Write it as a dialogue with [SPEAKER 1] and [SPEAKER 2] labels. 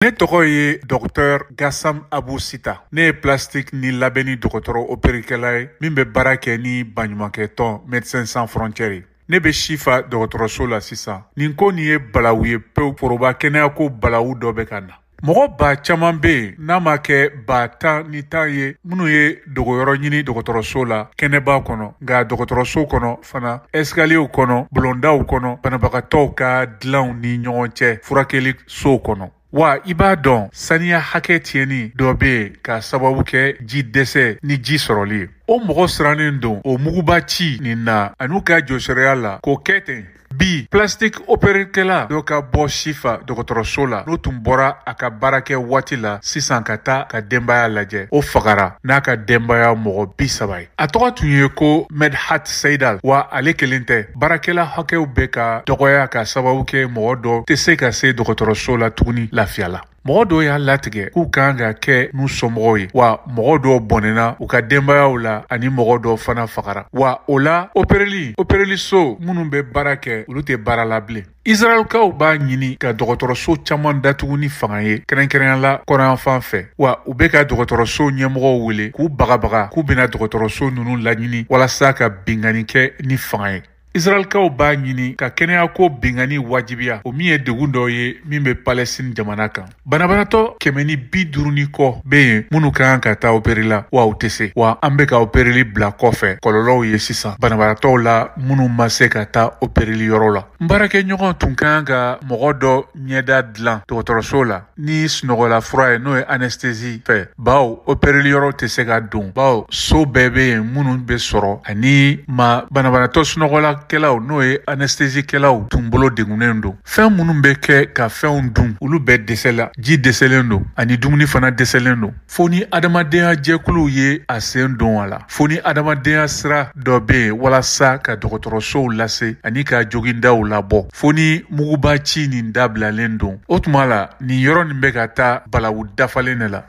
[SPEAKER 1] Ne tɔgɔ ye Dr Gasam Abu Sita. Ne ye plastique ni labɛnni dɔgɔtɔrɔ operikɛla ye min bɛ baara kɛ ni baɲumankɛ tɔn Médecins Sans Frontières ye. Ne bɛ Sifa dɔgɔtɔrɔso la sisan. Nin ko nin ye balawu ye pewu, foroba kɛnɛyako balawu dɔ bɛ ka na. Mɔgɔ ba caman bɛ yen, n'a ma kɛ ba 10 ni 10 ye, minnu ye dogoyɔrɔ ɲini dɔgɔtɔrɔso la kɛnɛba kɔnɔ, nka dɔgɔtɔrɔso kɔnɔ fana, escalierw kɔnɔ, bulondaw kɔnɔ, banabagatɔw ka dilanw ni ɲɔgɔn cɛ, furakɛli sow kɔnɔ. Wa i b'a dɔn, saniya hakɛ tiɲɛni dɔ bɛ yen ka sababu kɛ ji dɛsɛ ni ji sɔrɔli ye. O mɔgɔ sirannen don o muguba ci nin na an'u ka jɔsariya la k'o kɛ ten. Bi, plastique opérekɛla dɔ ka bɔ Sifa dɔgɔtɔrɔso la, n'o tun bɔra a ka baarakɛ waati la sisan ka taa ka denbaya lajɛ, o fagara n'a ka denbaya mɔgɔ 30 ye. A tɔgɔ tun ye ko Medhat Seidal. Wa ale kelen tɛ, baarakɛla hakɛw bɛ ka dɔgɔya ka sababu kɛ mɔgɔ dɔ tɛ se ka se dɔgɔtɔrɔso la tuguni lafiya la. Mɔgɔ dɔw y'a latigɛ k'u kan ka kɛ n'u somɔgɔw ye, wa mɔgɔ dɔw bɔnɛna u ka denbayaw la, ani mɔgɔ dɔw fana fagara. Wa o la, opereli so minnu bɛ baara kɛ, olu tɛ baara la bilen. Israɛlkaw b'a ɲini ka dɔgɔtɔrɔso caman datugu ni fanga ye, kɛrɛnkɛrɛnya la kɔrɔnyanfan fɛ. Wa u bɛ ka dɔgɔtɔrɔso ɲɛmɔgɔw wele k'u bagabaga k'u bɛna dɔgɔtɔrɔso ninnu laɲini walasa ka binkanni kɛ ni fanga ye. Israɛlkaw b'a ɲini ka kɛnɛyako binkanni wajibiya, o min ye degun dɔ ye min bɛ Palestine jamana kan. Banabagatɔ 150 ni kɔ bɛ yen minnu ka kan ka taa opere la, wa u tɛ se. Wa an bɛ ka opereli bila kɔfɛ, kɔlɔlɔw ye sisan banabagatɔw la minnu ma se ka taa opereli yɔrɔ la. N baarakɛɲɔgɔn tun ka kan ka mɔgɔ dɔ ɲɛda dilan dɔgɔtɔrɔso la ni sunɔgɔla fura ye, n'o ye anesthésie fɛ, bawo opereli yɔrɔ tɛ se ka don, bawo so bɛɛ bɛ yen minnu bɛ sɔrɔ ani ma banabagatɔ sunɔgɔlakɛlaw, n'o ye anesthésiekɛlaw tun bolo degunnen don. Fɛn minnu bɛ kɛ ka fɛnw dun, olu bɛɛ dɛsɛ la. Ji dɛsɛlen don ani dumuni fana dɛsɛlen don, fo ni adamadenya jɛkuluw ye a sen don a la, fo ni adamadenya sira dɔ bɛ yen walasa ka dɔgɔtɔrɔsow lase ani ka jogindaw labɔ, fo ni muguba ci nin dabilalen don. O tuma la, nin yɔrɔ nin bɛ ka taa balawu dafalen de la.